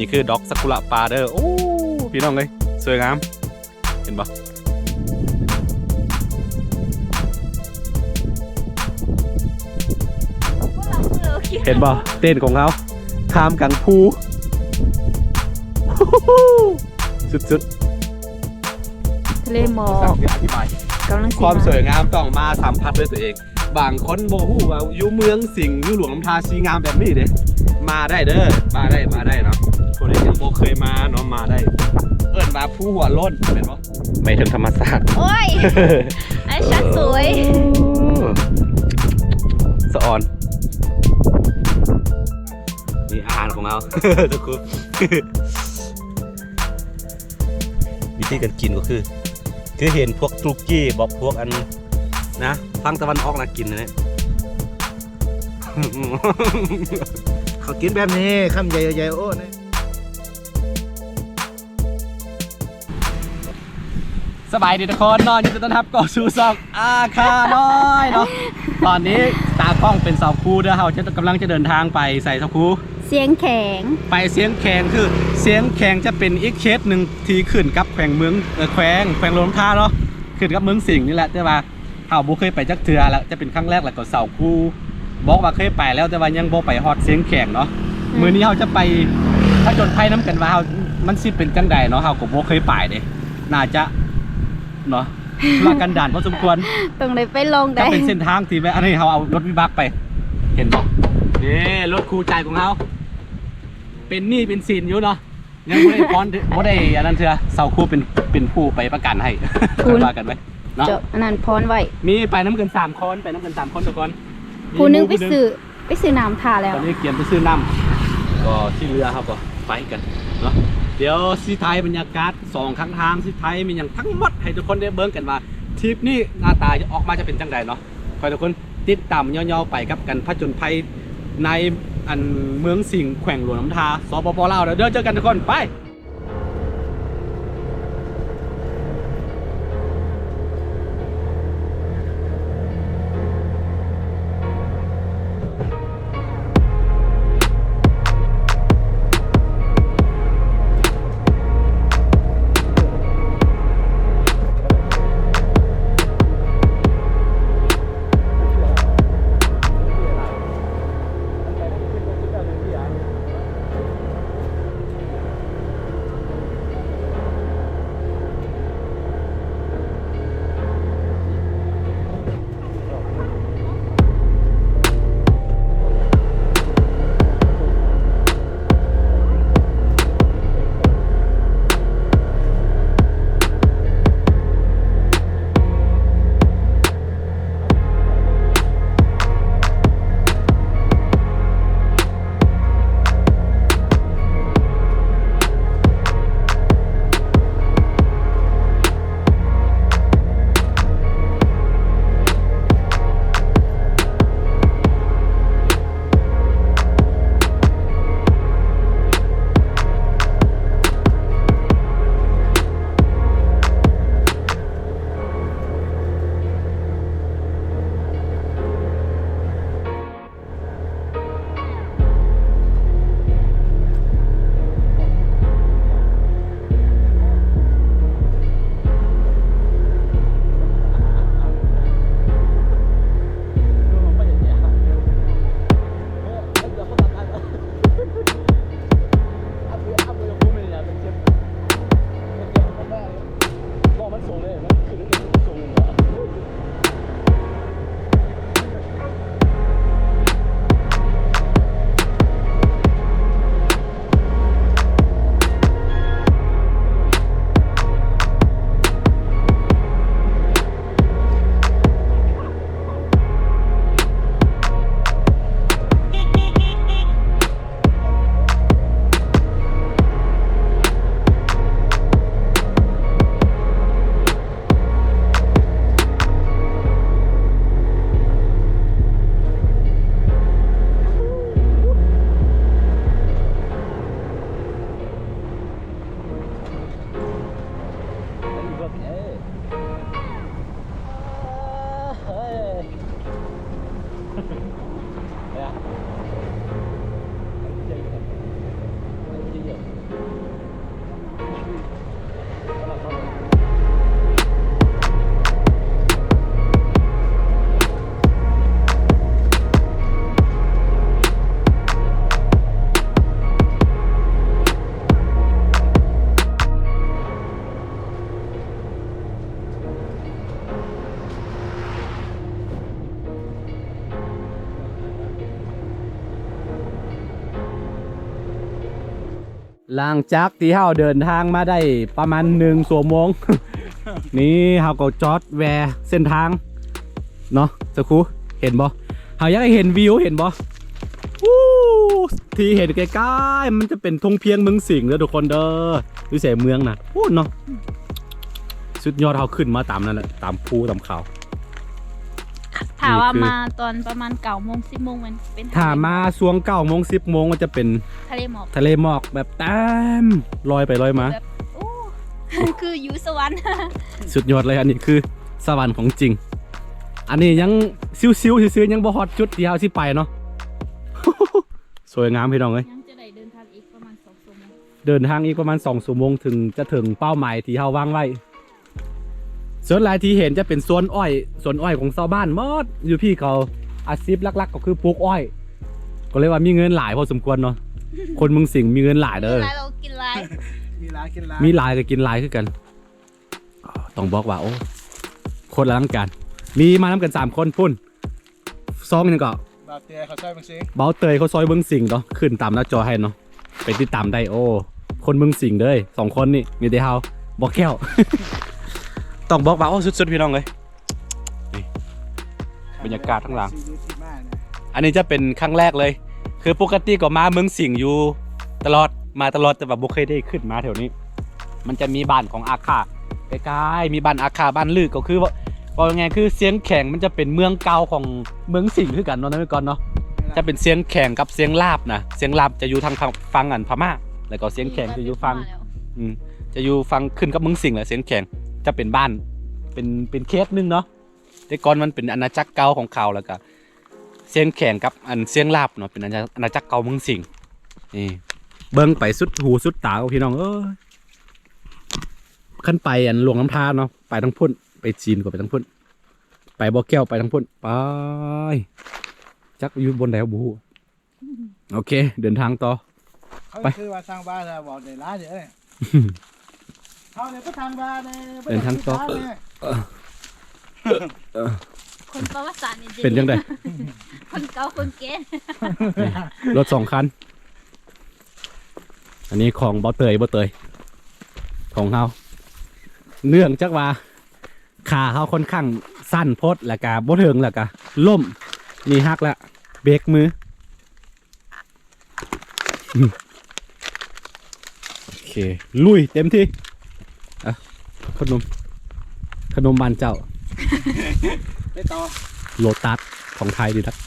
ນີ້ຄືດອກຊາກຸຣະປ່າເດີ. ໂອ້ ພີ່ນ້ອງເອີຍ ສວຍງາມ ເຫັນບໍ່? ເຫັນບໍ່? ເຕັນຂອງເຮົາ ທ່າມກາງພູ ສຸດໆ ທະເລໝອກ ກຳລັງຊິ ຄວາມສວຍງາມຕ້ອງມາສຳຜັດດ້ວຍຕົວເອງ. ບາງຄົນບໍ່ຮູ້ວ່າຢູ່ເມືອງສິງ ຢູ່ຫຼວງນ້ຳທາຊິງາມແບບນີ້ເດ້. ມາໄດ້ເດີ ມາໄດ້ ມາໄດ້ເນາະ. ຜູ້ໃດຍັງບໍ່ເຄີຍມາເນາະ ມາໄດ້. ເອີ້ນວ່າພູຫົວໂລ້ນແມ່ນບໍ່? ໄປເຖິງທຳມະຊາດ. ໂອ້ຍ ໄອ້ຊັກສວຍ ສະອອນ. ນີ້ອາຫານຂອງເຮົາ ທຸກຄົນ. ວິທີການກິນກໍຄື ຄືເຫັນພວກຕຸກກີ້ ບອກພວກອັນນະ ຝັ່ງຕາເວັນອອກນະ ກິນອັນນີ້ ເຂົາກິນແບບນີ້ ຄຳໃຫຍ່ໆ ໂອ້ ນີ້. ສະບາຍດີທຸກຄົນເນາະ ຍິນດີຕ້ອນຮັບເຂົ້າສູ່ຊ່ອງອາຄານ້ອຍເນາະ. ຕອນນີ້ຕາກ້ອງເປັນສາວຄູເດີ ເຮົາຈະ ກຳລັງຈະເດີນທາງໄປໃສສາວຄູ? ຊຽງແຂງ ໄປຊຽງແຂງ. ຄືຊຽງແຂງຈະເປັນອີກເຂດໜຶ່ງທີ່ຂຶ້ນກັບແຂວງເມືອງ ເອີ ແຂວງ ແຂວງຫຼວງນ້ຳທາເນາະ ຂຶ້ນກັບເມືອງສິງນີ້ແຫຼະ ແຕ່ວ່າເຮົາບໍ່ເຄີຍໄປຈັກເທື່ອ ແລ້ວຈະເປັນຄັ້ງແລກ. ແລ້ວກໍສາວຄູບອກວ່າເຄີຍໄປແລ້ວ ແຕ່ວ່າຍັງບໍ່ໄປຮອດຊຽງແຂງເນາະ. ອືມ ມື້ນີ້ເຮົາຈະໄປຜະຈົນໄພນຳກັນວ່າເຮົາ ມັນຊິເປັນຈັ່ງໃດເນາະ ເຮົາກໍບໍ່ເຄີຍໄປເດ້. ໜ້າຈະເນາະ ທຸລະກັນດານພໍສົມຄວນ ຕ້ອງໄດ້ໄປລອງໄດ້. ຈະເປັນເສັ້ນທາງທີ່ແບບ ອັນນີ້ເຮົາເອົາລົດວິບາກໄປ ເຫັນບໍ່? ນີ້ລົດຄູ່ໃຈຂອງເຮົາ ເປັນໜີ້ເປັນສິນຢູ່ເນາະ ຍັງບໍ່ໄດ້ຜ່ອນ ບໍ່ໄດ້ອັນນັ້ນເທື່ອ. ສາວຄູເປັນ ເປັນຜູ້ໄປປະກັນໃຫ້ ວ່າກັນໄວ້ເນາະ. ເຈົ້າ ອັນນັ້ນຜ່ອນໄວ້. ມີໄປນຳກັນສາມຄົນ ໄປນຳກັນສາມຄົນທຸກຄົນ. ຜູ້ໜຶ່ງໄປຊື້ ໄປຊື້ນ້ຳຖ້າແລ້ວ ຕອນນີ້ກຽມໄປຊື້ນ້ຳ ກໍທີ່ເຫຼືອເຮົາກໍໄປກັນເນາະ. ດຽວຊິຖ່າຍບັນຍາກາດສອງຂ້າງທາງ ຊິຖ່າຍມີຫຍັງທັງໝົດໃຫ້ທຸກຄົນໄດ້ເບິ່ງກັນວ່າ ທຣິບນີ້ໜ້າຕາອອກມາຈະເປັນຈັ່ງໃດເນາະ. ຂໍໃຫ້ທຸກຄົນຕິດຕາມຍາວໆໄປກັບການຜະຈົນໄພໃນ ອັນ ເມືອງສິງ ແຂວງຫຼວງນ້ຳທາ ສປປ ລາວເດີ. ເຈີກັນທຸກຄົນ ໄປ. ຫຼັງຈາກທີ່ເຮົາເດີນທາງມາໄດ້ປະມານໜຶ່ງຊົ່ວໂມງ ນີ້ເຮົາກໍຈອດແວ່ເສັ້ນທາງເນາະ ສາວຄູ ເຫັນບໍ່? ເຮົາຢາກໃຫ້ເຫັນວິວ ເຫັນບໍ່? ອູ້ ທີ່ເຫັນໄກໆ ມັນຈະເປັນທົ່ງພຽງເມືອງສິງເດີທຸກຄົນເດີ ຢູ່ໃສເມືອງນະ ພຸ້ນເນາະ ສຸດຍອດ. ເຮົາຂຶ້ນມາຕາມນັ້ນແຫຼະ ຕາມພູຕາມເຂົາ. ຖ້າວ່າ ນີ້ຄື ມາຕອນປະມານເກົ້າໂມງ ສິບໂມງ ແມ່ນເປັນ ຖ້າມາຊ່ວງເກົ້າໂມງ ສິບໂມງ ມັນຈະເປັນທະເລໝອກ ທະເລໝອກແບບແຕ້ມລອຍໄປລອຍມາ ແບບ ໂອ້ ຄືຢູ່ສະຫວັນ ສຸດຍອດເລີຍ. ອັນນີ້ຄືສະຫວັນຂອງຈິງ ອັນນີ້ຍັງຊິວໆ ຊື່ໆ ຍັງບໍ່ຮອດຈຸດທີ່ເຮົາຊິໄປເນາະ. ສວຍງາມພີ່ນ້ອງເອີຍ ຍັງຈະໄດ້ເດີນທາງອີກປະມານສອງຊົ່ວໂມງ ເດີນທາງອີກປະມານສອງຊົ່ວໂມງ ເຖິງຈະເຖິງເປົ້າໝາຍທີ່ເຮົາວາງໄວ້. ສ່ວນຫຼາຍທີ່ເຫັນຈະເປັນສວນອ້ອຍ ສວນອ້ອຍຂອງຊາວບ້ານໝົດ ຢູ່ພີ້ເຂົາອາຊີບຫຼັກໆ ກໍຄືປູກອ້ອຍ ກໍເລີຍວ່າມີເງິນຫຼາຍພໍສົມຄວນເນາະ. ຄົນເມືອງສິງມີເງິນຫຼາຍເດີ ມີຫຼາຍກໍກິນຫຼາຍ ມີຫຼາຍກໍກິນຫຼາຍ ມີຫຼາຍກໍກິນຫຼາຍຄືກັນ. ຕ້ອງບອກວ່າ ໂອ້ ໂຄດອະລັງການ ມີມານຳກັນສາມຄົນ ພຸ້ນ ຊ່ອງຫຍັງເກາະ? ບ່າວເຕີຍເຂົ້າຊອຍເມືອງສິງ ບ່າວເຕີຍເຂົ້າຊອຍເມືອງສິງເນາະ ຂຶ້ນຕາມໜ້າຈໍໃຫ້ເນາະ ໄປຕິດຕາມໄດ້. ໂອ້ ຄົນເມືອງສິງເດີ ສອງຄົນນີ້ ມີແຕ່ເຮົາ ບໍ່ແກ້ວ. ຕ້ອງບອກວ່າ ໂອ້ ສຸດໆ ພີ່ນ້ອງເອີຍ ນີ້ ບັນຍາກາດທາງຫຼັງ. ອັນນີ້ຈະເປັນຄັ້ງແລກເລີຍ ຄືປົກກະຕິກໍມາເມືອງສິງຢູ່ຕະຫຼອດ ມາຕະຫຼອດ ແຕ່ວ່າບໍ່ເຄີຍໄດ້ຂຶ້ນມາແຖວນີ້. ມັນຈະມີບ້ານຂອງອາຂ້າໃກ້ໆ ມີບ້ານອາຂ້າ ບ້ານລື ກໍຄື ເວົ້າ ເວົ້າງ່າຍໆ ຄືຊຽງແຂງ ມັນຈະເປັນເມືອງເກົ່າຂອງເມືອງສິງຄືກັນເນາະ ນະເມື່ອກ່ອນເນາະ ຈະເປັນຊຽງແຂງກັບຊຽງລາບນະ. ຊຽງລາບຈະຢູ່ທາງຝັ່ງ ຝັ່ງອັນພະມ້າ ແລ້ວກໍຊຽງແຂງຈະຢູ່ຝັ່ງ ອືມ ຈະຢູ່ຝັ່ງຂຶ້ນກັບເມືອງສິງແຫຼະ. ຊຽງແຂງຈະເປັນບ້ານ ເປັນ ເປັນເຂດໜຶ່ງເນາະ ແຕ່ກ່ອນມັນເປັນອານາຈັກເກົ່າຂອງເຂົາ ແລ້ວກະຊຽງແຂງກັບອັນຊຽງລາບເນາະ ເປັນອານາ ອານາຈັກເກົ່າເມືອງສິງ. ນີ້ ເບິ່ງໄປສຸດຫູສຸດຕາ ໂອ້ ພີ່ນ້ອງເອີຍ. ຄັນໄປອັນຫຼວງນ້ຳທາເນາະ ໄປທາງພຸ້ນ ໄປຈີນກໍໄປທາງພຸ້ນ ໄປບໍ່ແກ້ວໄປທາງພຸ້ນ ໄປ ຈັກຢູ່ບ່ອນໃດບໍ່ຮູ້. ໂອເຄ ເດີນທາງຕໍ່ ເຂົາ ໄປ ຄືວ່າສ້າງບ້ານແລ້ວເວົ້າໄດ້ຫຼາຍເດີ. ເຮົານີ້ບໍ່ທາງບ້ານເດີ ເດີນທາງຕໍ່ ຄົນປະຫວັດສາດນີ້ ເປັນຈັ່ງໃດ? ຄົນເກົ່າຄົນແກ່ ລົດສອງຄັນ ອັນນີ້ຂອງບໍ່ເຕີຍ ບໍ່ເຕີຍ ຂອງເຮົາ ເນື່ອງຈາກວ່າ ຂາເຮົາຂ້ອນຂ້າງສັ້ນໂພດ ແລ້ວກະບໍ່ເຖິງ ແລ້ວກະລົ້ມ ນີ້ຫັກແລ້ວ ເບຣກມື. ໂອເຄ ລຸຍເຕັມທີ່. ອ່ະ ຂະໜົມ ຂະໜົມບ້ານເຈົ້າ ໄປຕໍ່ ໂລຕັສຂອງໄທດີນັກ.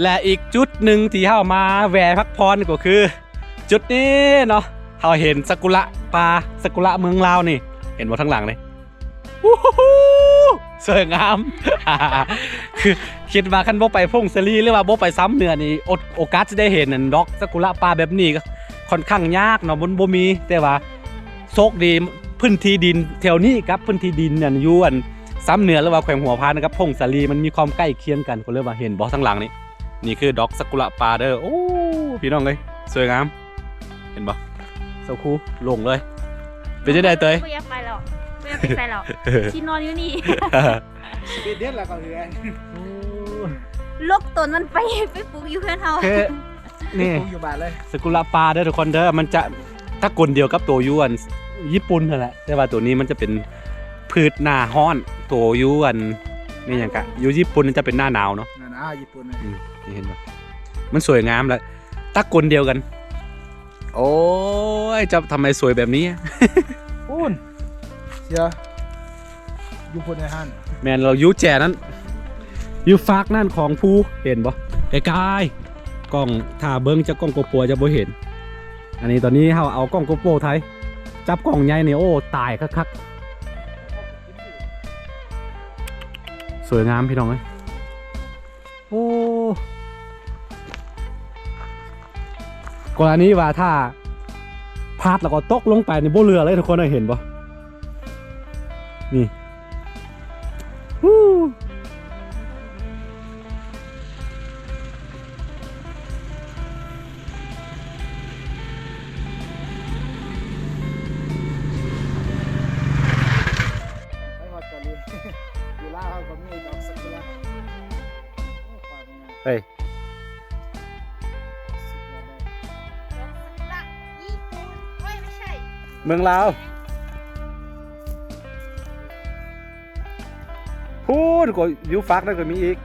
ແລະ ອີກຈຸດໜຶ່ງທີ່ເຮົາມາແວ່ພັກຜ່ອນກໍຄືຈຸດນີ້ເນາະ ເຮົາເຫັນຊາກຸຣະປ່າ ຊາກຸຣະເມືອງລາວນີ້ ເຫັນບໍ່ທາງຫຼັງນີ້? ອູ້ຫູ ສວຍງາມ ຄືຄິດວ່າຄັນບໍ່ໄປຜົ້ງສາລີ ຫຼືວ່າບໍ່ໄປຊຳເໜືອນີ້ ໂອ ໂອກາດຊິໄດ້ເຫັນອັນດອກຊາກຸຣະປ່າແບບນີ້ກໍຄ່ອນຂ້າງຍາກເນາະ ມັນບໍ່ມີ ແຕ່ວ່າໂຊກດີ ພື້ນທີ່ດິນແຖວນີ້ກັບພື້ນທີ່ດິນອັນຢູ່ອັນຊຳເໜືອ ຫຼືວ່າແຂວງຫົວພັນກັບຜົ້ງສາລີ ມັນມີຄວາມໃກ້ຄຽງກັນ ກໍເລີຍວ່າເຫັນບໍ່ທາງຫຼັງນີ້ ນີ້ຄືດອກຊາກຸຣະປ່າເດີ. ໂອ້ ພີ່ນ້ອງເອີຍ ສວຍງາມ ເຫັນບໍ່? ສາວຄູ ລົງເລີຍ ເປັນຈັ່ງໃດເຕີຍ? ບໍ່ຢາກໄປແລ້ວ ບໍ່ຢາກໄປໃສແລ້ວ ຊິນອນຢູ່ນີ້ ເດັດແລ້ວກໍເຮືອນ ໂອ້ ຫຼົກຕົ້ນມັນໄປ ໄປປູກຢູ່ເຮືອນເຮົາ ຄື ນີ້ ປູກຢູ່ບ້ານເລີຍ ຊາກຸຣະປ່າເດີທຸກຄົນເດີ. ມັນຈະຕະກຸນດຽວກັບໂຕຢູ່ອັນຍີ່ປຸ່ນຫັ້ນແຫຼະ, ແຕ່ວ່າໂຕນີ້ມັນຈະເປັນພືດໜ້າຮ້ອນ. ໂຕຢູ່ອັນ ນີ້ຫຍັງກະ ຢູ່ຍີ່ປຸ່ນຈະເປັນໜ້າໜາວເນາະ. ໜ້າໜາວຍີ່ປຸ່ນ. ອືມ ນີ້ເຫັນບໍ່? ມັນສວຍງາມ ແລະ ຕະກຸນດຽວກັນ. ໂອ້ຍ ເຈົ້າທຳໄມສວຍແບບນີ້? ພຸ້ນ ເສຍ ຢູ່ພຸ້ນໃນຫັ້ນ. ແມ່ນ ລາວຢູ່ແຈນັ້ນ ຢູ່ຟາກນັ້ນຂອງພູ ເຫັນບໍ່? ກາຍໆ ກ້ອງ ຖ້າເບິ່ງຈາກກ້ອງໂກໂປຈະບໍ່ເຫັນ. ອັນນີ້ຕອນນີ້ເຮົາເອົາກ້ອງໂກໂປໄທ ຈັບກ້ອງໃຫຍ່ນີ້ ໂອ້ ຕາຍຄັກໆ. ສວຍງາມພີ່ນ້ອງເອີຍ. ໂອ້ ກໍລະນີວ່າຖ້າພາດແລ້ວກໍຕົກລົງໄປນີ້ບໍ່ເຫຼືອເລີຍທຸກຄົນເອີຍ ເຫັນບໍ່? ນີ້ ໄປຮອດເກົາຫຼີ ຢູ່ລາວເຮົາກໍມີດອກຊາກຸຣະ. ເຮີ້ຍ ເມືອງລາວ ພຸ້ນ ກໍຢູ່ຟາກນັ້ນກໍມີອີກ.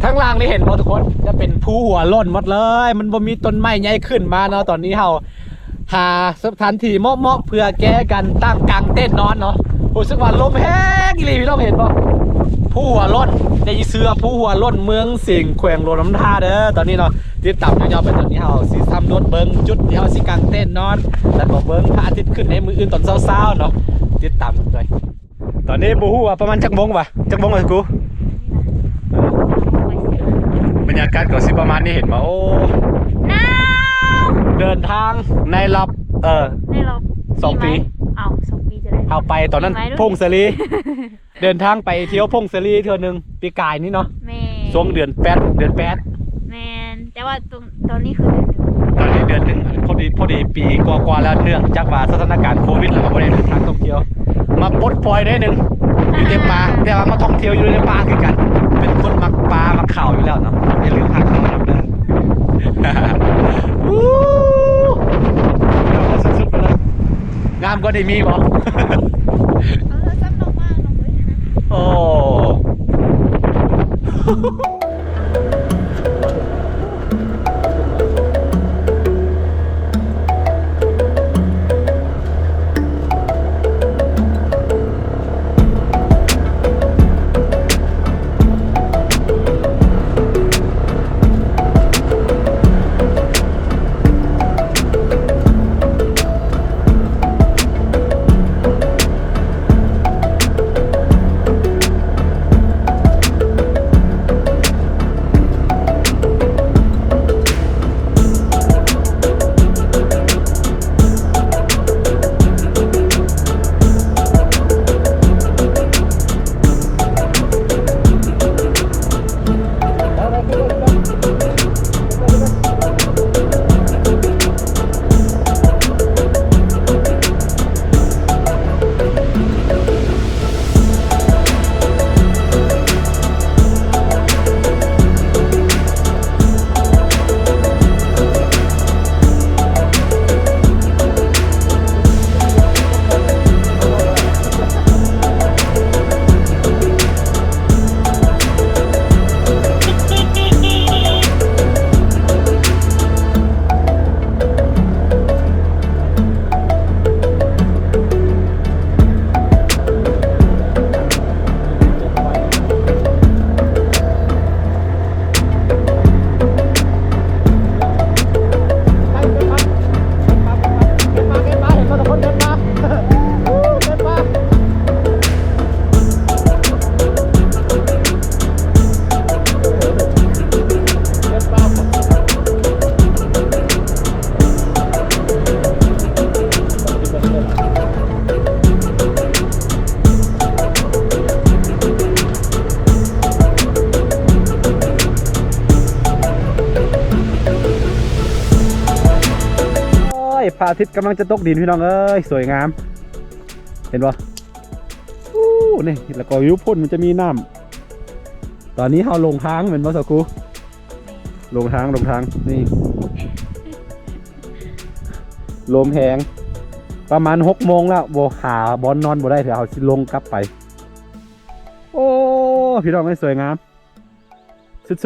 ທາງລ່າງນີ້ເຫັນບໍ່ທຸກຄົນ? ຈະເປັນພູຫົວໂລ້ນໝົດເລີຍ, ມັນບໍ່ມີຕົ້ນໄມ້ໃຫຍ່ຂຶ້ນມາເນາະ. ຕອນນີ້ເຮົາ ຫາສະຖານທີ່ເໝາະໆ ເພື່ອແກ່ການຕັ້ງກາງເຕັນນອນເນາະ. ຮູ້ສຶກວ່າລົມແຮງອີ່ຫຼີ ພີ່ນ້ອງເຫັນບໍ່? ພູຫົວໂລ້ນ ໄດ້ຊື່ວ່າພູຫົວໂລ້ນ ເມືອງສິງ ແຂວງຫຼວງນ້ຳທາເດີ. ຕອນນີ້ເນາະ ຕິດຕາມຍາວໆໄປ. ຕອນນີ້ເຮົາຊິສຳຫຼວດເບິ່ງຈຸດທີ່ເຮົາຊິກາງເຕັນນອນ ແລ້ວກໍເບິ່ງພະອາທິດຂຶ້ນໃນມື້ອື່ນຕອນເຊົ້າໆເນາະ. ຕິດຕາມກັນໄປ. ຕອນນີ້ບໍ່ຮູ້ວ່າປະມານຈັກໂມງຫວາ? ຈັກໂມງຫວາ ສະກູ? ບັນຍາກາດກໍຊິປະມານນີ້ ເຫັນບໍ່? ໂອ້ ໜາວ. ເດີນທາງໃນລອບ ເອີ ໃນລອບ ສອງປີ ປີໃໝ່. ເອົ້າ ສອງປີຈະໄດ້ ເຮົາໄປຕອນນັ້ນ ປີໃໝ່ ຜົ້ງສາລີ ເດີນທາງໄປທ່ຽວຜົ້ງສາລີເທື່ອໜຶ່ງ ປີກາຍນີ້ເນາະ. ແມ່ນ ຊ່ວງເດືອນແປດ ເດືອນແປດ. ແມ່ນ ແຕ່ວ່າ ຕອນນີ້ຄືເດືອນໜຶ່ງ ຕອນນີ້ເດືອນໜຶ່ງ ພໍດີ ພໍດີປີກວ່າໆແລ້ວ ເນື່ອງຈາກວ່າສະຖານະການໂຄວິດ ແລ້ວກໍບໍ່ໄດ້ເດີນທາງທ່ອງທ່ຽວ ມາປົດປ່ອຍໜ້ອຍໜຶ່ງ ຢູ່ແຕ່ປ່າ ແຕ່ວ່າມາທ່ອງທ່ຽວຢູ່ໃນປ່າຄືກັນ. ເປັນຄົນມັກປ່າມັກເຂົາຢູ່ແລ້ວເນາະ. ຢ່າລືມຫາເຂົານຳເດີ. ສຸດໆໄປເລີຍ. ງາມກວ່ານີ້ມີບໍ່? ເອົາໂທລະສັບນ້ອງມາ ນ້ອງເອີຍ. ໂອ້. ໂອ້ຍ ພະອາທິດກຳລັງຈະຕົກດິນ ພີ່ນ້ອງເອີຍ ສວຍງາມ ເຫັນບໍ່? ອູ້ ນີ້ ແລ້ວກໍຢູ່ພຸ້ນມັນຈະມີນ້ຳ. ຕອນນີ້ເຮົາລົງທາງແມ່ນບໍ່ ສາວກູ? ແມ່ນ ລົງທາງ ລົງທາງ ນີ້ ລົມແຮງ ປະມານຫົກໂມງແລ້ວ ບໍ່ ຫາບ່ອນນອນບໍ່ໄດ້ເທື່ອ ເຮົາຊິລົງກັບໄປ. ໂອ້ ພີ່ນ້ອງເອີຍ ສວຍງາມ ສຸດໆ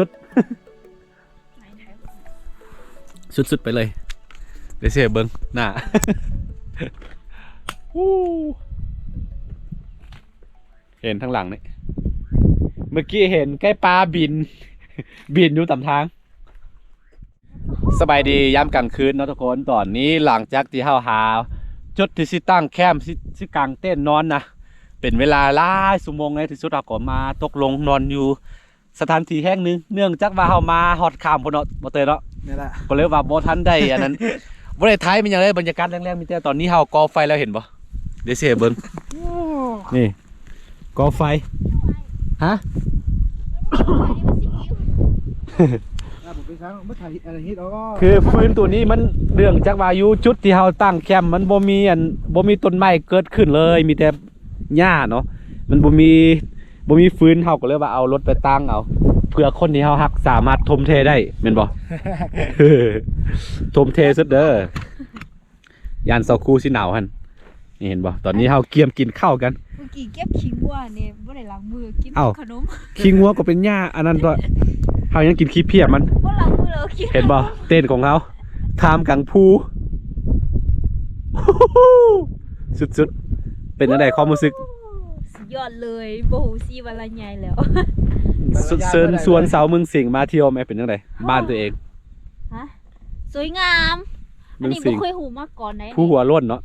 ສຸດໆໄປເລີຍ. ດຽວຊິໃຫ້ເບິ່ງໜ້າ ເຫັນທາງຫຼັງນີ້ ເມື່ອກີ້ເຫັນໄກ່ປ່າບິນ ບິນຢູ່ຕາມທາງ. ສະບາຍດີຍາມກາງຄືນເນາະທຸກຄົນ. ຕອນນີ້ຫຼັງຈາກທີ່ເຮົາຫາຈຸດທີ່ຊິຕັ້ງແຄມ ຊິ ຊິກາງເຕັນນອນນະ ເປັນເວລາຫຼາຍຊົ່ວໂມງ ໃນທີ່ສຸດເຮົາກໍມາຕົກລົງນອນຢູ່ ສະຖານທີ່ແຫ່ງໜຶ່ງ ເນື່ອງຈາກວ່າເຮົາມາຮອດຄ່ຳພຸ້ນເນາະ ບໍ່ເຕີເນາະ. ນີ້ແຫຼະ ກໍເລີຍວ່າບໍ່ທັນໄດ້ອັນນັ້ນ ບໍ່ໄດ້ຖ່າຍມີຫຍັງເລີຍ. ບັນຍາກາດແລງໆ ມີແຕ່ຕອນນີ້ເຮົາກໍ່ໄຟແລ້ວ ເຫັນບໍ່? ດຽວຊິໃຫ້ເບິ່ງ ໂອ້ ນີ້ ກໍ່ໄຟ ຮະ? ຄືຟືນໂຕນີ້ມັນ ເນື່ອງຈາກວ່າຢູ່ຈຸດທີ່ເຮົາຕັ້ງແຄມ ມັນບໍ່ມີອັນ ບໍ່ມີຕົ້ນໄມ້ເກີດຂຶ້ນເລີຍ ມີແຕ່ ຫຍ້າເນາະ ມັນບໍ່ມີ ບໍ່ມີຟືນ ເຮົາກໍເລີຍວ່າເອົາລົດໄປຕັ້ງເອົາ ເພື່ອຄົນທີ່ເຮົາຮັກສາມາດຖົມເທໄດ້ ແມ່ນບໍ່? ຖົມເທສຸດເດີ ຢ້ານສາວຄູຊິໜາວຫັ້ນ. ນີ້ເຫັນບໍ່? ຕອນນີ້ເຮົາກຽມກິນເຂົ້າກັນ. ເມື່ອກີ້ເກັບຂີ້ງົວນີ້ບໍ່ໄດ້ລ້າງມື ກິນ ເອົ້າ ຂະໜົມ ຂີ້ງົວກໍເປັນຫຍ້າອັນນັ້ນຕົວະ ເຮົາຍັງກິນຂີ້ເພຍມັນ ບໍ່ລ້າງມືແລ້ວກິນ. ເຫັນບໍ່? ເຕັນຂອງເຮົາ ທ່າມກາງພູ ສຸດໆ ເປັນຈັ່ງໃດຄວາມຮູ້ສຶກ? ສຸດຍອດເລີຍ ບໍ່ຮູ້ຊິວ່າລະໃຫຍ່ແລ້ວ. ເຊີນຊວນຊາວເມືອງສິງມາທ່ຽວແມ່ ເປັນຈັ່ງໃດ? ບ້ານຕົວເອງ ຮະ ສວຍງາມ ເມືອງສິງ ອັນນີ້ບໍ່ເຄີຍຮູ້ມາກ່ອນເດ້. ພູຫົວໂລ້ນເນາະ.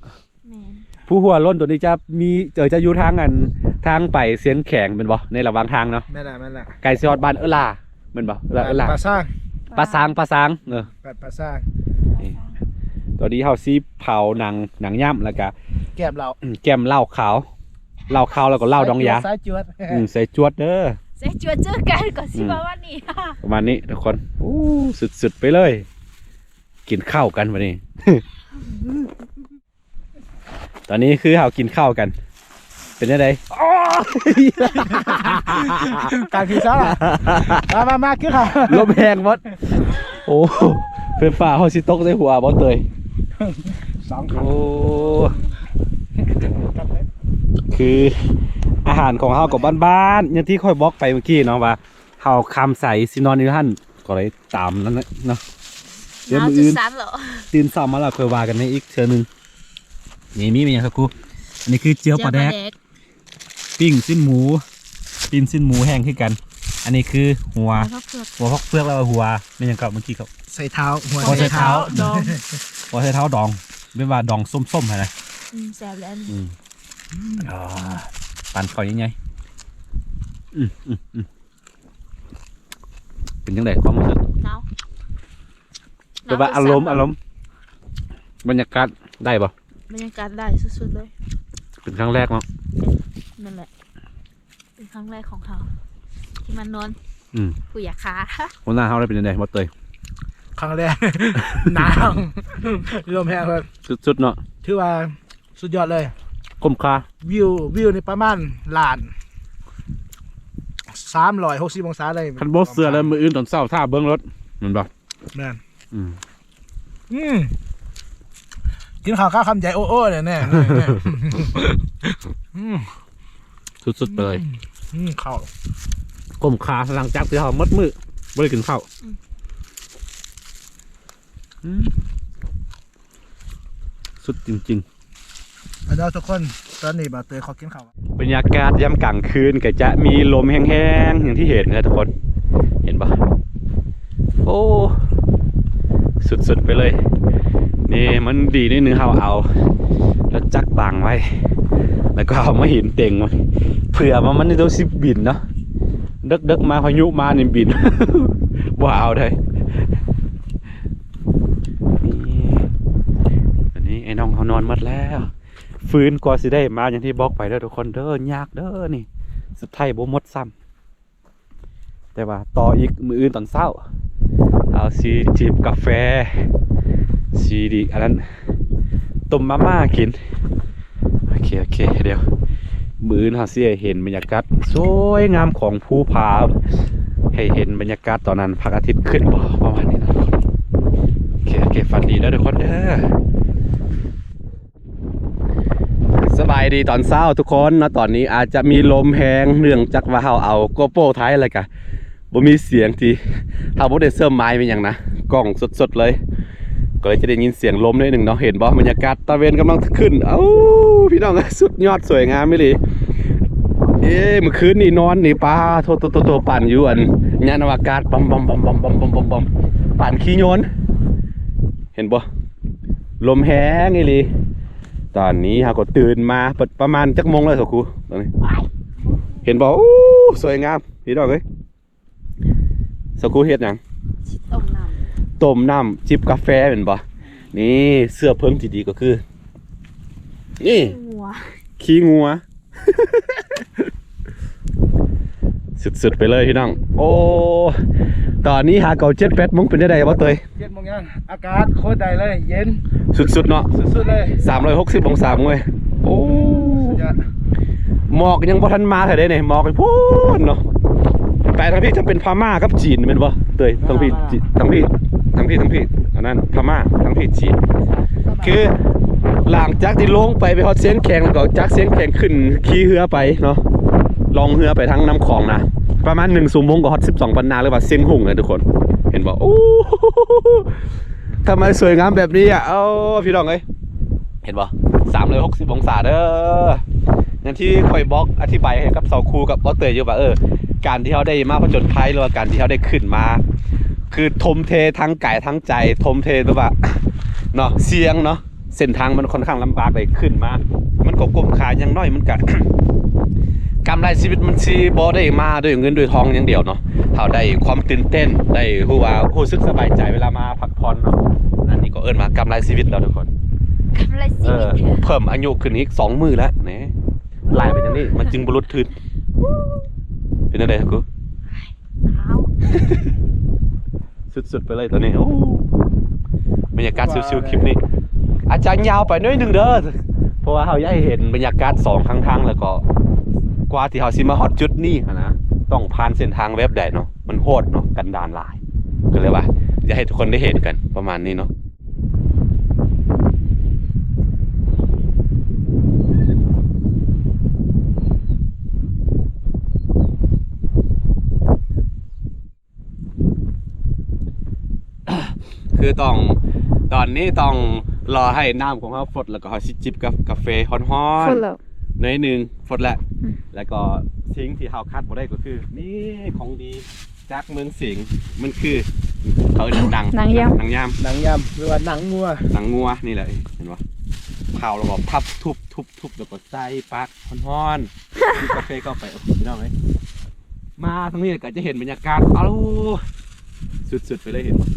ແມ່ນ ພູຫົວໂລ້ນໂຕນີ້ຈະມີ ເອີ ຈະຢູ່ທາງອັນ ທາງໄປຊຽງແຂງແມ່ນບໍ່? ໃນລະຫວ່າງທາງເນາະ. ແມ່ນລະ ແມ່ນລະ ໃກ້ຊິຮອດບ້ານເອີລາແມ່ນບໍ່? ເອີລາ ເອີລາ ປາຊາງ ປາຊາງ ປາຊາງ. ເອີ ປາຊາງ. ນີ້ ຕອນນີ້ເຮົາຊິເຜົາໜັງ ໜັງຍ່ຳ ແລ້ວກະແກ້ມເຫຼົ້າ ອືມ ແກ້ມເຫຼົ້າຂາວ ເຫຼົ້າຂາວ ແລ້ວກໍເຫຼົ້າດອງຢາ ສາຍຈວດ ອືມ ສາຍຈວດເດີ ສາຍຈວດເຈີກັນ ກໍຊິປະມານນີ້ ປະມານນີ້ທຸກຄົນ. ໂອ້ ສຸດໆ ໄປເລີຍ. ກິນເຂົ້າກັນບັດນີ້. ຕອນນີ້ຄືເຮົາກິນເຂົ້າກັນ ເປັນຈັ່ງໃດ? ການກິນຊາ ມາ ມາ ມາ ກິນເຂົ້າ. ລົມແຮງໝົດ. ໂອ້ ໄຟຟ້າເຮົາຊິຕົກໃສ່ຫົວບໍ່ເຕີຍ? ສອງ ໂອ້ ຄືອາຫານຂອງເຮົາກໍບ້ານໆ ຢ່າງທີ່ຂ້ອຍບອກໄປເມື່ອກີ້ເນາະ ວ່າເຮົາຄຳໃສຊິນອນຢູ່ຫັ້ນ ກໍເລີຍຕາມນັ້ນແຫຼະເນາະ. ດຽວມື້ອື່ນຕື່ນເຊົ້າມາແລ້ວຄ່ອຍວ່າກັນໃນອີກເທື່ອໜຶ່ງ. ນີ້ມີແມ່ນຫຍັງຊະກູ? ອັນນີ້ຄືຈຽວປາແດກ ຈຽວປາແດກ ປີ້ງຊີ້ນໝູ ປີ້ງຊີ້ນໝູແຫ້ງຄືກັນ. ອັນນີ້ຄືຫົວ ຫົວຜັກເຜືອກ ຫົວຜັກເຜືອກ ແລ້ວກໍຫົວແມ່ນຫຍັງກໍເມື່ອກີ້ກໍ ໄຊເທົ້າ ຫົວ ຫົວໄຊເທົ້າ ໄຊເທົ້າດອງ ຫົວໄຊເທົ້າດອງ ແບບວ່າດອງສົ້ມໆຫັ້ນນະ. ອືມ ແຊບແລ້ວ ອືມ ອ່າ ປານເຂົ້າໃຫຍ່ໆ. ອືມໆໆ ເປັນຈັ່ງໃດຄວາມຮູ້ສຶກ? ໜາວ ແບບວ່າອາລົມ ໜາວ ອາລົມ ບັນຍາກາດໄດ້ບໍ່? ບັນຍາກາດໄດ້ສຸດໆເລີຍ. ເປັນຄັ້ງແລກເນາະ? ເປັນ ນັ້ນແຫຼະ ເປັນຄັ້ງແລກຂອງເຮົາທີ່ມານອນ ອືມ ຜູ້ຢາກຄາ. ຫົວໜ້າເຮົາໄດ້ເປັນຈັ່ງໃດບໍ່ເຕີຍ? ຄັ້ງແລກ ໜາວ ລົມແຮງເລີຍ ສຸດໆເນາະ. ຖືວ່າ ສຸດຍອດເລີຍ ຄຸ້ມຄ່າ. ວິວ ວິວນີ້ປະມານລ້ານ ສາມຮ້ອຍຫົກສິບອົງສາເລີຍ. ຄັນບໍ່ເຊື່ອແລ້ວ ມື້ອື່ນຕອນເຊົ້າຖ້າເບິ່ງໂລດ ແມ່ນບໍ່? ແມ່ນ ອືມ ອືມ ກິນເຂົ້າຄາຄຳໃຫຍ່ໂອ້ໆເລີຍແນ່. ອືມ ສຸດໆໄປເລີຍ. ອືມ ເຂົ້າ ຄຸ້ມຄ່າ ຫຼັງຈາກທີ່ເຮົາໝົດມື້ບໍ່ໄດ້ກິນເຂົ້າ. ອືມ ອືມ ສຸດຈິງໆ. ມາເດີທຸກຄົນ ຕອນນີ້ບ່າວເຕີຍຂໍກິນເຂົ້າ. ບັນຍາກາດຍາມກາງຄືນກໍຈະມີລົມແຮງໆ ຢ່າງທີ່ເຫັນນະທຸກຄົນ ເຫັນບໍ່? ໂອ້ ສຸດໆໄປເລີຍ. ນີ້ມັນດີນິດໜຶ່ງ ເຮົາເອົາລົດຈັກບັງໄວ້ ແລ້ວກໍເອົາມາຫີນເຕັງໄວ້ ເຜື່ອວ່າມັນຕ້ອງຊິບິນເນາະ ເດິກໆມາ ພາຍຸມານີ້ບິນ ບໍ່ເອົາໄດ້. ນີ້ ຕອນນີ້ໄອ້ນ້ອງເຮົານອນໝົດແລ້ວ. ຟືນກວ່າຊິໄດ້ມາ ຢ່າງທີ່ບອກໄປເດີທຸກຄົນເດີ ຍາກເດີນີ້ ສຸດທ້າຍບໍ່ໝົດຊ້ຳ. ແຕ່ວ່າຕໍ່ອີກມື້ອື່ນຕອນເຊົ້າ ເຮົາຊິຈິບກາແຟ ຊິດີ ອັນນັ້ນ ຕົ້ມມາມ່າກິນ. ໂອເຄ ໂອເຄ ດຽວມື້ອື່ນເຮົາຊິໃຫ້ເຫັນບັນຍາກາດສວຍງາມຂອງພູຜາ ໃຫ້ເຫັນບັນຍາກາດຕອນນັ້ນພະອາທິດຂຶ້ນບໍ່ ປະມານນີ້ເນາະ. ໂອເຄ ໂອເຄ ຝັນດີເດີທຸກຄົນເດີ. ສະບາຍດີຕອນເຊົ້າທຸກຄົນເນາະ. ຕອນນີ້ອາດຈະມີລົມແຮງ ເນື່ອງຈາກວ່າເຮົາເອົາ GoPro ໄທ ແລ້ວກະ ບໍ່ມີສຽງ ທີ່ເຮົາບໍ່ໄດ້ເສີມໄມແມ່ນຫຍັງນະ ກ້ອງສົດໆເລີຍ ກໍເລີຍຈະໄດ້ຍິນສຽງລົມໜ້ອຍໜຶ່ງເນາະ. ເຫັນບໍ່ ບັນຍາກາດຕາເວັນກຳລັງຂຶ້ນ. ເອົ້າ ພີ່ນ້ອງ ສຸດຍອດສວຍງາມອີ່ຫຼີ. ເອີ ມື້ຄືນນີ້ນອນນີ້ ປາໂທ ໂຕ ໂຕ ໂຕ ປັ່ນຢູ່ອັນຍານອະວະກາດ ປອມໆໆໆໆໆ ປັ່ນຂີ່ຍົນ ເຫັນບໍ່ ລົມແຮງອີ່ຫຼີ. ຕອນນີ້ເຮົາກໍຕື່ນມາ ປະ ປະມານຈັກໂມງແລ້ວ ສາວຄູ ຕອນນີ້ ເຫັນບໍ່? ໂອ້ ສວຍງາມ ພີ່ນ້ອງເອີຍ. ສາວຄູເຮັດຫຍັງ? ຕົ້ມນ້ຳ ຕົ້ມນ້ຳ ຈິບກາແຟແມ່ນບໍ່? ນີ້ ເຊື້ອເພີງທີ່ດີກໍຄື ນີ້ ຂີ້ງົວ ຂີ້ງົວ ສຸດໆໄປເລີຍພີ່ນ້ອງ. ໂອ້ ຕອນນີ້ຫາເກົ້າ ເຈັດ ແປດໂມງ ເປັນຈັ່ງໃດບໍ່ເຕີຍ? ເຈັດໂມງຍັງ ອາກາດໂຄດໄດ້ເລີຍ ເຢັນ ສຸດໆເນາະ ສຸດໆເລີຍ ສາມຮ້ອຍຫົກສິບອົງສາເວີຍ. ໂອ້ ສຸດຍອດ ໝອກຍັງບໍ່ທັນມາເທື່ອເດ້ນີ້ ໝອກໄປພຸ້ນເນາະ. ໄປທາງພີ້ຈະເປັນພະມ້າກັບຈີນແມ່ນບໍ່ເຕີຍ? ທາງພີ້ ຈີ ທາງພີ້ ທາງພີ້ ທາງພີ້ ອັນນັ້ນພະມ້າ ທາງພີ້ຈີນ. ຄືຫຼັງຈາກທີ່ລົງໄປ ໄປຮອດຊຽງແຂງ ແລ້ວກໍຈາກຊຽງແຂງຂຶ້ນຂີ່ເຮືອໄປເນາະ ລ່ອງເຮືອໄປທາງນ້ຳຂອງນະ ປະມານໜຶ່ງຊົ່ວໂມງກໍຮອດສິບສອງປັນນາ ຫຼືວ່າຊຽງຮຸ່ງນະທຸກຄົນ ເຫັນບໍ່? ໂອ້ ທຳໄມສວຍງາມແບບນີ້ອະ? ເອົາ ພີ່ນ້ອງເອີຍ ເຫັນບໍ່? ສາມຮ້ອຍຫົກສິບອົງສາເດີ. ຢ່າງທີ່ຂ້ອຍບອກ ອະທິບາຍໃຫ້ກັບສາວຄູກັບບໍ່ເຕີຍຢູ່ວ່າ ເອີ ການທີ່ເຮົາໄດ້ມາຜະຈົນໄພ ຫຼືວ່າການທີ່ເຮົາໄດ້ຂຶ້ນມາ ຄືທົ່ມເທທັງກາຍທັງໃຈ ທົ່ມເທແບບວ່າເນາະ ສ່ຽງເນາະ ເສັ້ນທາງມັນຄ່ອນຂ້າງລຳບາກ ໄດ້ຂຶ້ນມາ ມັນກໍຄຸ້ມຄ່າ. ຢ່າງໜ້ອຍມັນກະ ກຳໄລຊີວິດມັນຊິບໍ່ໄດ້ມາດ້ວຍເງິນດ້ວຍທອງຢ່າງດຽວເນາະ. ເຮົາໄດ້ຄວາມຕື່ນເຕັ້ນ ໄດ້ຮູ້ວ່າ ຮູ້ສຶກສະບາຍໃຈເວລາມາພັກຜ່ອນເນາະ. ອັນນີ້ກໍເອີ້ນວ່າກຳໄລຊີວິດແລ້ວທຸກຄົນ. ກຳໄລຊີວິດ ເອີ ເພີ່ມອາຍຸຂຶ້ນອີກສອງມື້ແລ້ວນີ້. ຫຼາຍໄປຈັ່ງນີ້ ມັນຈຶ່ງບໍ່ຫຼຸດທຶນ. ເປັນຈັ່ງໃດ ຫາວ ສຸດໆໄປເລີຍຕອນນີ້. ໂອ້ ບັນຍາກາດຊິວໆຄລິບນີ້ ອາດຈະຍາວໄປໜ້ອຍໜຶ່ງເດີ ເພາະວ່າເຮົາຢາກໃຫ້ເຫັນບັນຍາກາດສອງຂ້າງທາງ ແລ້ວກໍກວ່າທີ່ເຮົາຊິມາຮອດຈຸດນີ້ຫັ້ນນະ ຕ້ອງຜ່ານເສັ້ນທາງແບບໃດເນາະ. ມັນໂຫດເນາະ ກັນດານຫຼາຍ ກໍເລີຍວ່າຢາກໃຫ້ທຸກຄົນໄດ້ເຫັນກັນປະມານນີ້ເນາະ. ຄືຕ້ອງ ຕອນນີ້ຕ້ອງລໍໃຫ້ນ້ຳຂອງເຮົາຟົດ ແລ້ວກໍເຮົາຊິຈິບກັບກາເຟຮ້ອນໆ ຟົດແລ້ວ ໜ້ອຍໜຶ່ງ ຟົດແລ້ວ. ອືມ ແລ້ວກໍສິ່ງທີ່ເຮົາຂາດບໍ່ໄດ້ກໍຄື ນີ້ຂອງດີຈາກເມືອງສິງ ມັນຄື ເຂົາເອີ້ນໜັງ ໜັງຍາມ ໜັງຍາມ ໜັງຍາມ ຫຼືວ່າໜັງງົວ ໜັງງົວນີ້ແຫຼະ ເຫັນບໍ່? ເຜົາແລ້ວກໍທັບ ທຸບ ທຸບ ທຸບ ແລ້ວກໍໃສ່ປາກຮ້ອນໆ ຈິບກາເຟເຂົ້າໄປ. ໂອ້ ພີ່ນ້ອງເອີຍ ມາທາງນີ້ກໍຈະເຫັນບັນຍາກາດ ເອົາ ສຸດໆໄປເລີຍ ເຫັນບໍ່?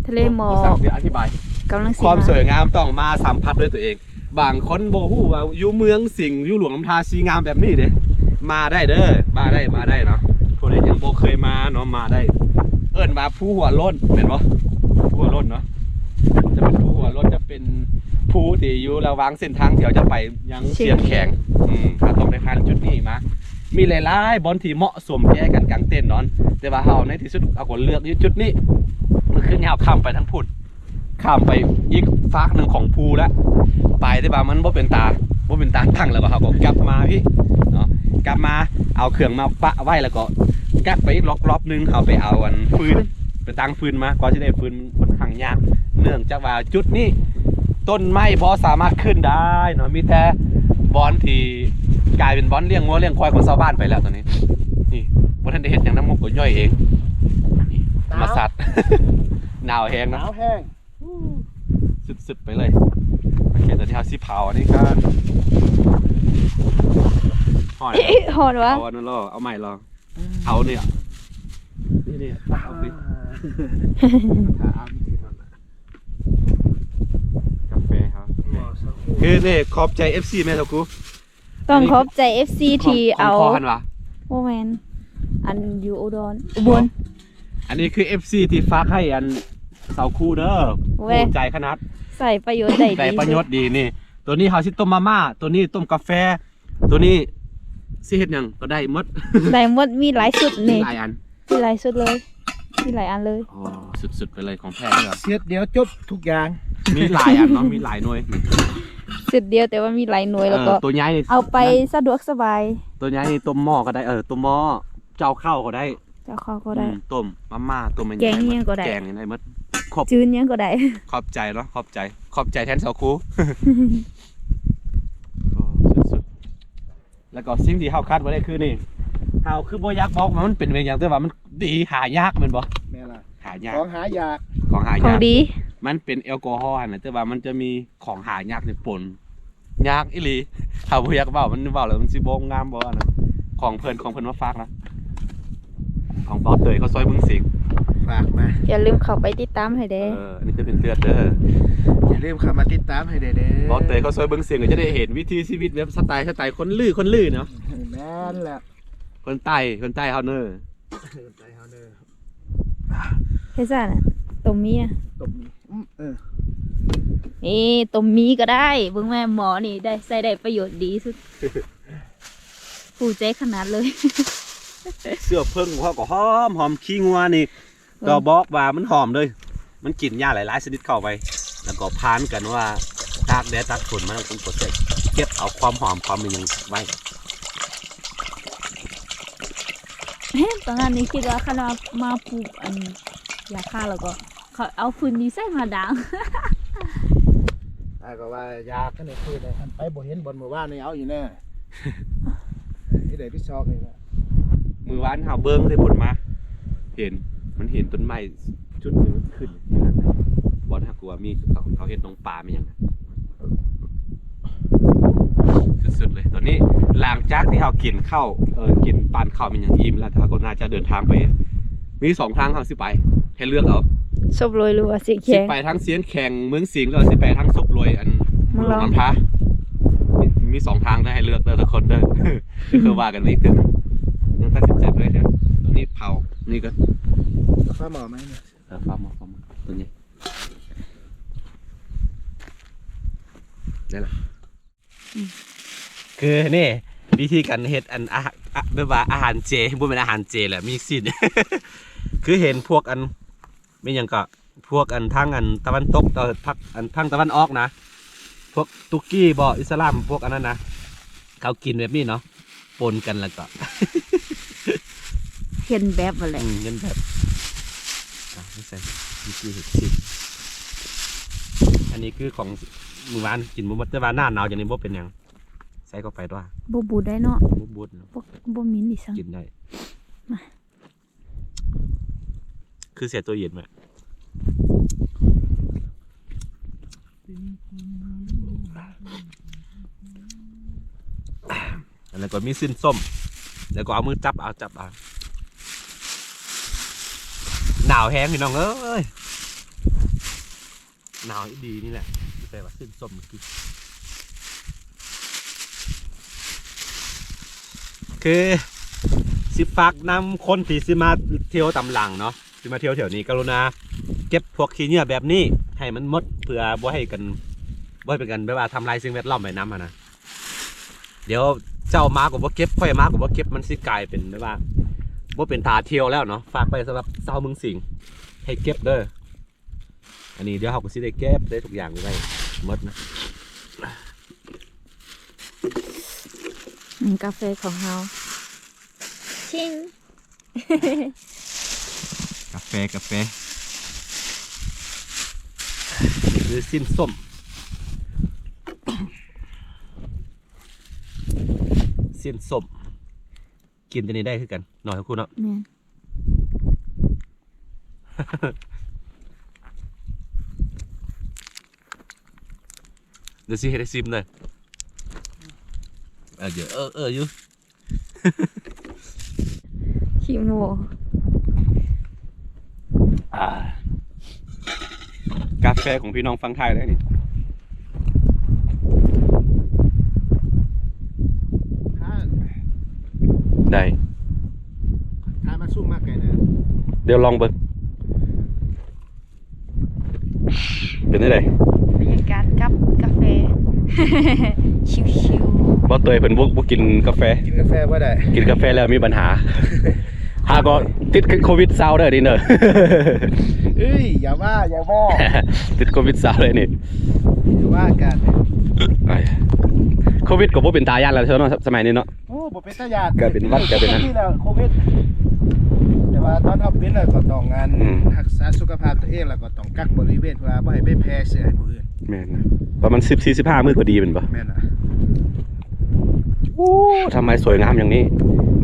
ທະເລໝອກ ບໍ່ ບໍ່ຊັກຊິອະທິບາຍ ກຳລັງຊິ ຄວາມສວຍງາມຕ້ອງມາສຳຜັດດ້ວຍຕົວເອງ. ບາງຄົນບໍ່ຮູ້ວ່າຢູ່ເມືອງສິງ ຢູ່ຫຼວງນ້ຳທາຊິງາມແບບນີ້ເດ້. ມາໄດ້ເດີ ມາໄດ້ ມາໄດ້ເນາະ. ຜູ້ໃດຍັງບໍ່ເຄີຍມາເນາະ ມາໄດ້. ເອີ້ນວ່າພູຫົວໂລ້ນ ແມ່ນບໍ່? ພູຫົວໂລ້ນເນາະ ຈະເປັນພູຫົວໂລ້ນ ຈະເປັນພູທີ່ຢູ່ລະຫວ່າງເສັ້ນທາງທີ່ເຮົາຈະໄປຍັງຊຽງແຂງ. ອືມ ເຮົາຕ້ອງໄດ້ຜ່ານຈຸດນີ້ມາ. ມີຫຼາຍໆບ່ອນທີ່ເໝາະສົມແກ່ການກາງເຕັນນອນ ແຕ່ວ່າເຮົາໃນທີ່ສຸດເຮົາກໍເລືອກຢູ່ຈຸດນີ້. ມື້ຄືນນີ້ເຮົາຂ້າມໄປທາງພຸ້ນ ຂ້າມໄປອີກຟາກໜຶ່ງຂອງພູແລ້ວ ໄປ ແຕ່ວ່າມັນບໍ່ເປັນຕາ ບໍ່ເປັນຕາຕັ້ງ ແລ້ວກໍເຮົາກໍກັບມາພີ້ເນາະ. ກັບມາເອົາເຄື່ອງມາປະໄວ້ ແລ້ວກໍກັບໄປອີກລອບ ລອບໜຶ່ງ ເຮົາໄປເອົາອັນຟືນ ໄປຕັ້ງຟືນມາ. ກວ່າຊິໄດ້ຟືນມັນຂ້ອນຂ້າງຍາກ ເນື່ອງຈາກວ່າຈຸດນີ້ຕົ້ນໄມ້ບໍ່ສາມາດຂຶ້ນໄດ້ເນາະ ມີແຕ່ບ່ອນທີ່ກາຍເປັນບ່ອນລ້ຽງງົວລ້ຽງຄວາຍຂອງຊາວບ້ານໄປແລ້ວຕອນນີ້. ນີ້ ບໍ່ທັນໄດ້ເຮັດຫຍັງນຳ ໝົກກໍຍ່ອຍເອງ. ນີ້ ທຳມະຊາດ ໜາວແຮງເນາະ ໜາວແຮງ ສຸດໆໄປເລີຍ. ໂອເຄ ຕອນນີ້ເຮົາຊິເຜົາອັນນີ້ກ່ອນ. ຮ້ອນ ຮ້ອນຫວາ? ເອົາອັນນັ້ນລອ ເອົາໄມ້ລອ ເຜົານີ້ ນີ້ໆ ເອົາໄປ ກາເຟເຮົາ ຄືນີ້ ຂອບໃຈເອັຟຊີແມ່ນບໍ່? ຕ້ອງຂອບໃຈເອັຟຊີທີ່ເອົາ ບໍ່ແມ່ນ ອັນຢູ່ອຸດອນ ອຸບົນ. ອັນນີ້ຄືເອັຟຊີທີ່ຝາກໃຫ້ອັນສາວຄູເດີ. ໂອ້ຍ ໃຈຂະໜາດ ໃຊ້ປະໂຫຍດໄດ້ດີ ໃຊ້ປະໂຫຍດດີ. ນີ້ ໂຕນີ້ເຮົາຊິຕົ້ມມາມ່າ ໂຕນີ້ຕົ້ມກາແຟ ໂຕນີ້ຊິເຮັດຫຍັງກໍໄດ້ໝົດ ໄດ້ໝົດ. ມີຫຼາຍຊຸດນີ້ ມີຫຼາຍອັນ ມີຫຼາຍຊຸດເລີຍ ມີຫຼາຍອັນເລີຍ. ອໍ ສຸດໆໄປເລີຍ ຂອງແທ້ເດີ ເຊັດດຽວຈົບທຸກຢ່າງ. ມີຫຼາຍອັນເນາະ ມີຫຼາຍໜ່ວຍ ເຊັດດຽວແຕ່ວ່າມີຫຼາຍໜ່ວຍ. ເອີ ແລ້ວກໍໂຕໃຫຍ່ນີ້ເອົາໄປສະດວກສະບາຍ ໂຕໃຫຍ່ນີ້ຕົ້ມໝໍ້ກໍໄດ້ ເອີ ຕົ້ມໝໍ້ ເຈົ້າເຂົ້າກໍໄດ້ ເຈົ້າເຂົ້າກໍໄດ້ ອືມ ຕົ້ມມາມ່າ ຕົ້ມແກງຫຍັງກໍໄດ້ ແກງຫຍັງໄດ້ໝົດ ຄົບ ຈືນຫຍັງກໍໄດ້. ຂອບໃຈເນາະ ຂອບໃຈ ຂອບໃຈແທນສາວຄູ. ໂອ້ ສຸດໆ. ແລ້ວກໍສິ່ງທີ່ເຮົາຂາດບໍ່ໄດ້ຄືນີ້ ເຮົາຄືບໍ່ຢາກບອກວ່າມັນເປັນຫຍັງ ແຕ່ວ່າມັນດີ ຫາຍາກແມ່ນບໍ່? ແມ່ນລະ ຫາຍາກ ຂອງຫາຍາກ ຂອງຫາຍາກ ຂອງດີ. ມັນເປັນແອລກໍຮໍຫັ້ນນະ ແຕ່ວ່າມັນຈະມີຂອງຫາຍາກນີ້ປົນ ຍາກອີ່ຫຼີ. ເຮົາບໍ່ຢາກເວົ້າ ມັນເວົ້າແລ້ວມັນຊິບໍ່ງາມບໍ່ນະ. ຂອງເພິ່ນ ຂອງເພິ່ນມາຝາກນະ ຂອງເບົາເຕີຍເຂົ້າຊອຍເມືອງສິງ ຝາກມາ. ຢ່າລືມເຂົ້າໄປຕິດຕາມໃຫ້ແດ່. ເອີ ອັນນີ້ຈະເປັນເລືອດເດີ ຢ່າລືມເຂົ້າມາຕິດຕາມໃຫ້ແດ່ເດີ. ເບົາເຕີຍເຂົ້າຊອຍເມືອງສິງ ກໍຈະໄດ້ເຫັນວິຖີຊີວິດແບບສະໄຕ ສະໄຕຄົນລື ຄົນລືເນາະ. ແມ່ນແລ້ວ ຄົນໃຕ້ ຄົນໃຕ້ເຮົາເນີ ຄົນໃຕ້ເຮົາເນີ. ເຮັດຊັ້ນນະ ຕົ້ມໝີ່ນະ ຕົ້ມໝີ່ ອືມ ເອີ ນີ້ຕົ້ມໝີ່ກໍໄດ້. ເບິ່ງແມ່ໝໍ້ນີ້ ໄດ້ ໃຊ້ໄດ້ປະໂຫຍດດີສຸດ ພູມໃຈຂະໜາດເລີຍ. ເຊື້ອເຜິ້ງຂອງເຮົາກໍຫອມ ຫອມຂີ້ງົວນີ້ ເອີ ກໍບອກວ່າມັນຫອມເລີຍ. ມັນກິນຫຍ້າຫຼາຍໆຊະນິດເຂົ້າໄປ ແລ້ວກໍຜ່ານກັນວ່າຕາກແດດຕາກຝົນມາ ມັນກໍຈະເກັບເອົາຄວາມຫອມຄວາມອີ່ຫຍັງໄວ້. ເຫັນຕອນນັ້ນນີ້ຄິດວ່າຄັນວ່າມາປູກອັນຢາຄາ ແລ້ວກໍເຂົາເອົາຟືນນີ້ໃສ່ມາດາງ. ກໍວ່າຢາກ ຄັນໄດ້ຄືນ ຄັນໄປບໍ່ເຫັນບ່ອນມື້ວານນີ້ ເອົາອີກແນ່ ເຮັດໃດພິດຊອກນີ້ລະ. ມື້ວານເຮົາເບິ່ງໄດ້ຜົນມາ ເຫັນ ມັນເຫັນຕົ້ນໄມ້ຈຸດໜຶ່ງຂຶ້ນຢູ່ນັ້ນ ບ່ອນຫາກວ່າມີ ເຂົາ ເຂົາເຮັດໜອງປາມີຫຍັງ ສຸດໆເລີຍ. ຕອນນີ້ຫຼັງຈາກທີ່ເຮົາກິນເຂົ້າ ເອີ ກິນປານເຂົ້າແມ່ນຫຍັງອີ່ມແລ້ວ ເຮົາກໍໜ້າຈະເດີນທາງໄປ ມີສອງທາງເຮົາຊິໄປ ໃຫ້ເລືອກເອົາ ສົບໂລຍ ຫຼືວ່າຊຽນແຂງ ຊິໄປທາງຊຽນແຂງເມືອງສິງ ຫຼືວ່າຊິໄປທາງສົບໂລຍ ອັນ ເມືອງຫຼວງ ເມືອງຫຼວງນ້ຳທາ ມີ ມີສອງທາງເດີ ໃຫ້ເລືອກເດີທຸກຄົນເດີ ຄືວ່າກັນອີກເທື່ອໜຶ່ງ ຍັງຕັດສິນໃຈບໍ່ໄດ້ເທື່ອ. ຕອນນີ້ເຜົາ ນີ້ກໍ ຟ້າໝໍ້ໄໝ? ເອີ ຟ້າໝໍ້ ຟ້າໝໍ້ ຕົວນີ້ ໄດ້ລະ. ອືມ ຄືນີ້ ວິທີການເຮັດອັນ ອາຫານ ອະ ແບບວ່າອາຫານເຈ ບໍ່ແມ່ນອາຫານເຈແຫຼະ ມີຊີ້ນ ຄືເຫັນພວກອັນ ແມ່ນຫຍັງກໍ ພວກອັນທາງອັນຕາເວັນຕົກ ເອີ ພາກອັນທາງຕາເວັນອອກນະ ພວກຕຸກກີ້ບໍ ອິດສະລາມ ພວກອັນນັ້ນນະ ເຂົາກິນແບບນີ້ເນາະ ປົນກັນແລ້ວກໍ ຮຽນແບບຫັ້ນແຫຼະ ອືມ ຮຽນແບບ. ອ່ະ ໃສ່ ເມື່ອກີ້ເຮັດຊິ ອັນນີ້ຄືຂອງມື້ວານກິນບໍ່ໝົດ ແຕ່ວ່າໜ້າໜາວຈັ່ງນີ້ບໍ່ເປັນຫຍັງ ໃສ່ເຂົ້າໄປຕົວະ ບໍ່ບູດໄດ້ເນາະ ບໍ່ບູດເນາະ ບໍ່ ບໍ່ມີນອີ່ສັງ ກິນໄດ້ ມາ ຄືແຊ່ຕູ້ເຢັນແມະ. ອັນນັ້ນກໍມີຊີ້ນສົ້ມ ແລ້ວກໍເອົາມືຈັບເອົາ ຈັບເອົາ ໜາວແຮງພີ່ນ້ອງເອີຍ ໜາວອີ່ຫຼີນີ້ແຫຼະ ແຕ່ວ່າຊື່ນຊົມກິນ ຄືຊິຝາກນຳຄົນທີ່ຊິມາທ່ຽວຕາມຫຼັງເນາະ ຊິມາທ່ຽວແຖວນີ້ ກະລຸນາເກັບພວກຂີ້ເຫຍື້ອແບບນີ້ໃຫ້ມັນໝົດ ເພື່ອບໍ່ໃຫ້ກັນ ບໍ່ໃຫ້ເປັນການແບບວ່າທຳລາຍສິ່ງແວດລ້ອມໄປນຳຫັ້ນນະ. ດຽວເຈົ້າມາກໍບໍ່ເກັບ ຂ້ອຍມາກໍບໍ່ເກັບ ມັນຊິກາຍເປັນແບບວ່າບໍ່ເປັນທ່າທ່ຽວແລ້ວເນາະ. ຝາກໄວ້ສຳລັບຊາວເມືອງສິງ ໃຫ້ເກັບເດີ. ອັນນີ້ດຽວເຮົາກໍຊິໄດ້ເກັບໄດ້ທຸກຢ່າງໄວ້ໝົດນະ. ອືມ ກາເຟຂອງເຮົາ ຊິງ ກາເຟ ກາເຟ ນີ້ຄືຊີ້ນສົ້ມ ຊີ້ນສົ້ມ ກິນຕົວນີ້ໄດ້ຄືກັນເນາະ ທຸກຄົນເນາະ. ແມ່ນ ດຽວຊິເຮັດໃຫ້ຊີມເດີ. ເອີ ເອີ ເອີ ຢູ່ ຂີ້ໂມ້ ອ່າ ກາເຟຂອງພີ່ນ້ອງຝັ່ງໄທເດ້ນີ້. ໄດ້ ຖ່າຍມາຊູມມາໄກນະ ດຽວລອງເບິ່ງ. ເປັນຈັ່ງໃດ ບັນຍາກາດກັບກາເຟ ຊິວໆ. ບໍ່ເຕີຍເພິ່ນບໍ່ ບໍ່ກິນກາເຟ ກິນກາເຟບໍ່ໄດ້ ກິນກາເຟແລ້ວມີບັນຫາ ຫາກໍຕິດໂຄວິດຊາວເດີນີ້ເດີ. ເອີຍ ຢ່າວ່າ ຢ່າວ່າ ຕິດໂຄວິດຊາວເລີຍນີ້ ຢ່າວ່າກັນ. ໂຄວິດກໍບໍ່ເປັນຕາຢ້ານແລ້ວເນາະ ສະໄໝນີ້ເນາະ. ໂອ້ ບໍ່ເປັນຕາຢ້ານ ກາຍເປັນຫວັດ ກາຍເປັນ ໂຄວິດ ແຕ່ວ່າຕອນເຮົາເປັນແລ້ວກໍຕ້ອງອັນ ອືມ ຮັກສາສຸຂະພາບຕົວເອງ ແລ້ວກໍຕ້ອງກັກບໍລິເວນ ເພື່ອບໍ່ໃຫ້ໄປແຜ່ເຊື້ອໃຫ້ຜູ້ອື່ນ. ແມ່ນນະ ປະມານສິບສີ່ ສິບຫ້າມື້ກໍດີແມ່ນບໍ່? ແມ່ນນະ. ໂອ້ ທຳໄມສວຍງາມຢ່າງນີ້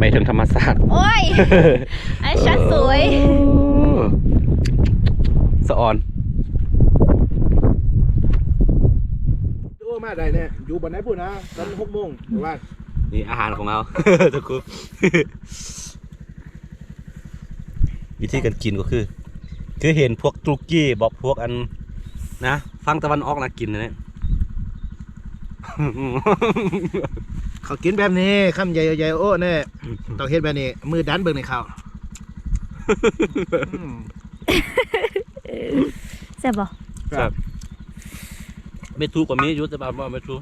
ໝາຍເຖິງທຳມະຊາດ. ໂອ້ຍ ອັນຊັ້ນສວຍ ໂອ້ ສະອອນ. ໂອ້ ມາໄດ້ແນ່ ຢູ່ບ່ອນໃດພຸ້ນນະ ຕອນຫົກໂມງ ວ່າ ນີ້ອາຫານຂອງເຮົາ ທຸກຄົນ. ວິທີການກິນກໍຄື ຄືເຫັນພວກຕຸກກີ້ ບອກພວກອັນນະ ຝັ່ງຕາເວັນອອກນະກິນນະ ເຂົາກິນແບບນີ້ ຄຳໃຫຍ່ໆ ໂອ້ແນ່ ຕ້ອງເຮັດແບບນີ້ ມືດັນເບິ່ງໃນເຂົ້າ. ອືມ ແຊບບໍ່? ແຊບ. ເມັດທູກໍມີຢູ່ ແຕ່ວ່າບໍ່ເອົາເມັດທູ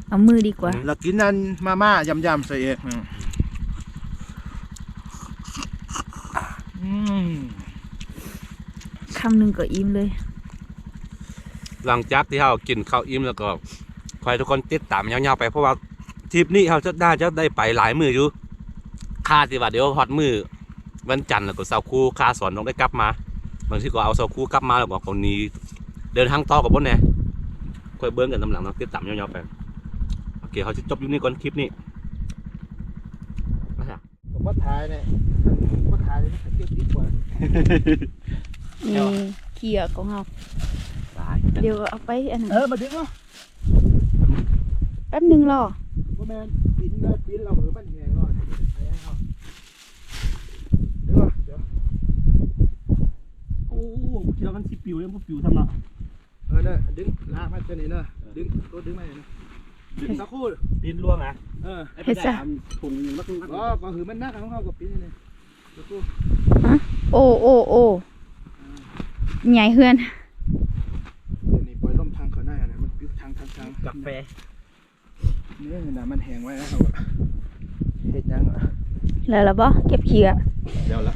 ເອົາມືດີກວ່າ. ແລ້ວກິນອັນມາມ່າຢຳໆໃສ່ອີກ. ອືມ ຄຳໜຶ່ງກໍອີ່ມເລີຍ. ຫຼັງຈາກທີ່ເຮົາກິນເຂົ້າອີ່ມແລ້ວກໍ ຂໍໃຫ້ທຸກຄົນຕິດຕາມຍາວໆໄປ ເພາະວ່າທຣິບນີ້ເຮົາຈະ ໜ້າຈະໄດ້ໄປຫຼາຍມື້ຢູ່. ຄ່າທີ່ວ່າດຽວຮອດມື້ ວັນຈັນ ແລ້ວກໍເສົາຄູຄ່າສອນຕ້ອງໄດ້ກັບມາ ບາງທີກໍເອົາເສົາຄູກັບມາ ແລ້ວກໍເຂົາໜີເດີນທາງຕໍ່ກັບບໍ່ແນ່. ຄ່ອຍເບິ່ງກັນນຳຫຼັງເນາະ ຕິດຕາມຍາວໆໄປ. ໂອເຄ ເຮົາຊິຈົບຢູ່ນີ້ກ່ອນ ຄລິບນີ້. ກໍບໍ່ຖ່າຍແຫຼະ ມັນບໍ່ຖ່າຍເລີຍ ມັນເກັບດີກວ່າ. ນີ້ເຂືອຂອງເຮົາ. ຕາຍ ດຽວເອົາໄປອັນນັ້ນ ເອີ ມາດຶງເອົາ. ແປັບໜຶ່ງລໍ. ບໍ່ແມ່ນ ປິ່ນເລີຍ ປິ່ນແລ້ວ ເອີ ມັນແຫ້ງແລ້ວ ໄປໃຫ້ເຮົາ. ເດີ ດຽວ ໂອ້ ຄິດວ່າມັນຊິປິວເດ້ ບໍ່ປິວຊ້ຳເນາະ. ເອີ ເດີ ດຶງລາກມາຕົວນີ້ເດີ ເອີ ດຶງ ໂຕດຶງມານີ້ນະ ດຶງສັກຄູ່ ປິ່ນລວງນະ. ເອີ ເຮັດຊະ ຖົງນີ້ມັນ ອໍ ກໍຄືມັນໜັກ ຂອງເຮົາກໍປິ່ນນີ້ ສັກຄູ່. ຮະ ໂອ້ ໂອ້ ໂອ້ ເອີ ໃຫຍ່ເຮືອນ. ດຽວນີ້ປ່ອຍລົມທາງເຂົ້າໃນຫັ້ນນະ ມັນປິວທາງ ທາງ ທາງກາແຟ. ນີ້ນະ ມັນແຫ້ງໄວແລ້ວ ເຮົາເຮັດຫຍັງ ແລ້ວລະບໍ່ ເກັບເຂືອ ແລ້ວລະ.